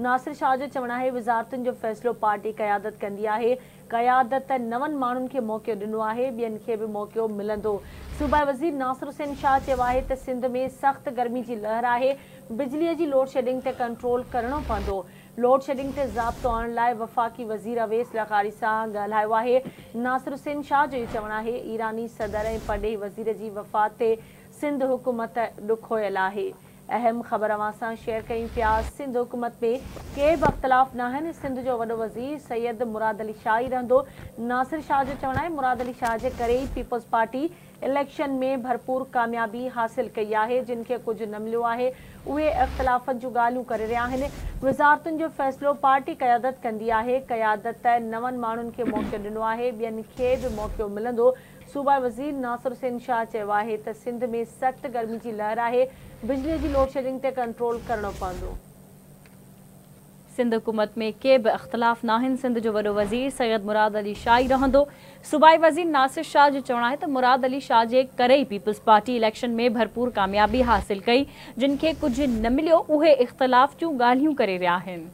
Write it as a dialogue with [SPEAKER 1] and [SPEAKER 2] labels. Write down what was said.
[SPEAKER 1] ناصر شاهه جو چوڻ آهي وزارتن جو فيصلو پارٽي قيادت ڪندي آهي، قيادت نون ماڻهن کي موقعو ڏنو آهي، ٻين کي به موقعو ملندو. صوبائي وزير ناصر حسين شاهه چيو آهي ته سنڌ ۾ سخت گرمي جي لهر آهي، بجلي جي لوڊشيڊنگ تي ڪنٽرول ڪرڻو پوندو. لوڊشيڊنگ تي ضابطو آڻڻ لاء وفاقي وزير اويس لغاري سان ڳالهايو آهي. ناصر حسين شاهه جو اهو چوڻ آهي ايراني صدر ۽ پرڏيهي وزير جي وفات تي سنڌ حڪومت ڏکويل آهي. اهم خبر اوهان سان شيئر ڪيون پيا، سنڌ حڪومت ۾ ڪي به اختلاف ناهن، سنڌ جو وڏو وزير سيد مراد علي شاهه ئي رهندو. ناصر شاهه جو چوڻ آهي مراد علي شاهه جي ڪري ئي پيپلز پارٽي اليڪشن ۾ ڀرپور ڪاميابي حاصل ڪئي آهي، جن کي ڪجهه نه مليو آهي اهي اختلافن جون ڳالهيون ڪري رهيا آهن، وزارتن جو فيصلو پارٽي قيادت ڪندي آهي، قيادت نون ماڻهن کي موقعو ڏنو آهي، ٻين کي به موقعو ملندو، صوبائي وزير ناصر حسين شاهه چيو آهي ته سنڌ ۾ سخت گرمي جي لهر آهي، بجلي جي لوڊشيڊنگ تي ڪنٽرول ڪرڻو پوندو.
[SPEAKER 2] سنڌ حڪومت ۾ ڪي به اختلاف ناهن، سنڌ جو وڏو وزير سيد مراد علي شاهه ئي رهندو. صوبائي وزير ناصر شاهه جو چوڻ آهي ته مراد علي شاهه جي ڪري ئي پيپلز پارٽي اليڪشن ۾ ڀرپور ڪاميابي حاصل ڪئي، جن کي ڪجهه نه مليو اهي اختلاف جون ڳالهيون ڪري رهيا آهن.